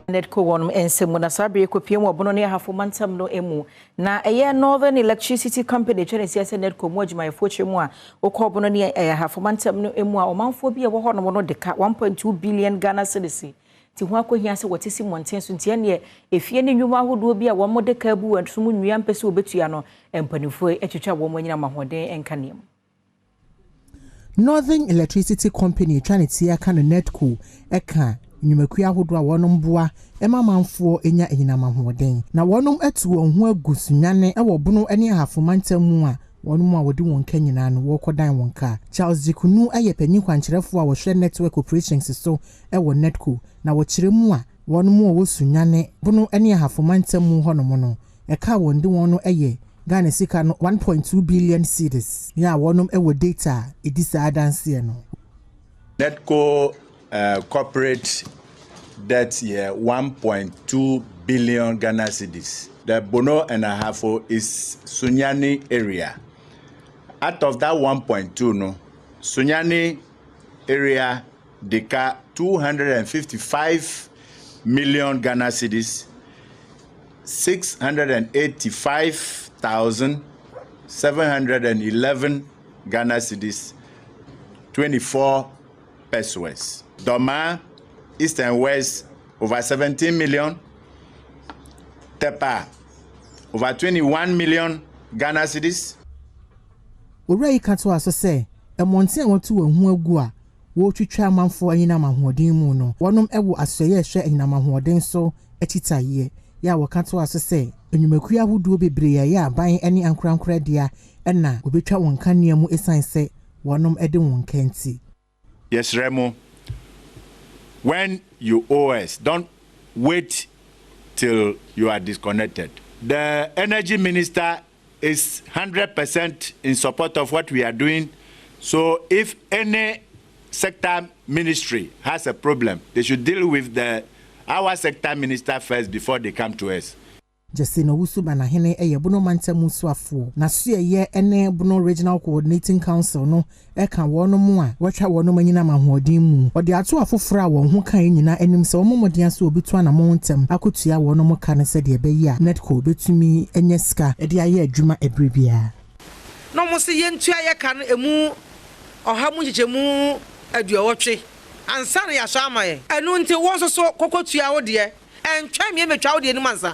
NEDCO wɔn nsɛm na saa bere kɔpie mu ɔbono ne Ahafo mantam no mu na ɛyɛ Northern Electricity Company twɛ ne si sɛ NEDCO mu adwumayɛfoɔ kyerɛ mu a wokɔ ɔbono ne Ahafo mantam no mu a ɔmanfoɔ bi a ɛwɔ hɔnom no de ka 1.2 billion Ghana cedis ti ho akɔhia sɛ wɔte si mmɔnten so. Nti ɛneɛ efie ne nnwuma ahodoɔ bi a wɔn de ka abu wɔn so mu nnua mpɛ sɛ wɔbɛtua no, mpanimfoɔ atwitwa wɔn anyinam ahoɔden nka nneɛma. Northern Electricity Company atwa ne ti aka no NEDCO ɛka nnwumakuo ahodoɔ a wɔnom boa ma amanfoɔ nya anyinam ahoɔden na wɔnom atu wɔn ho agu Sunyane wɔ Bono ne Ahafo mantam mu a wɔnom a wɔde wɔn ka nyinaa no wɔrekɔdan wɔn ka. Charles Jikunu yɛ panyin kwankyerɛfoɔ a wɔhwɛ network operations so wɔ NEDCO na wɔkyerɛ mu a wɔnom a wɔwɔ Sunyane, Bono ne Ahafo mantam mu hɔnom no, ɛka a wɔn de wɔn no yɛ Ghana sika no 1.2 billion cedis ne a wɔnom wɔ data a ɛdi saa adanseɛ no. NEDCO corporate debt yɛ 1.2 billion Ghana cedis. The Bono and Ahafo is Sunyani area. Out of that 1.2 no, Sunyani area de ka 255 million Ghana cedis, 685,711 Ghana cedis, 24 pesewas. Dormaa, East and West, over 17 million. Tepa, over 21 million Ghana cedis. Owura yi ka to aso sɛ mmɔnten a wɔto wɔn ho agu a wɔretwitwa amanfoɔ anyinam ahoɔden mu no, wɔnom wɔ asɔeɛ a ɛhwɛ anyinam ahoɔden so akyitaeɛ yɛ a wɔka to aso sɛ nnwumakuo ahodoɔ bebree a ɛyɛ aban ne ankorankora dea ɛna wɔbɛtwa wɔn kanea mu ɛsiane sɛ wɔnom de wɔn ka nti. Yɛsrɛ mo, when you owe us, don't wait till you are disconnected. The energy minister is 100% in support of what we are doing. So if any sector ministry has a problem, they should deal with the our sector minister first before they come to us. Justina Owusu Banahene yɛ Bono mantam soafoɔ na soɛyɛ ne Bono Regional Coordinating Council no ka wɔn mu a wɔatwa wɔn anyinam ahoɔden mu. Ɔde ato afoforɔ a wɔn ho kan nyinaa anim sɛ wɔn mmɔden ase obi to anammɔn ntɛm akɔtua wɔn mo ka no sɛdeɛ ɛbɛyɛ a NEDCO bɛtumi anya sika de ayɛ adwuma ɛberɛ biara. Na wɔn sɛ yɛntua yɛ ka no emu 80% ansa na yɛasɔ ama yɛn. Ɛno nti wɔn nso so kɔkɔ tua wo deɛ, ɛntwɛn mmea mɛtwa wo deɛ anim ansa.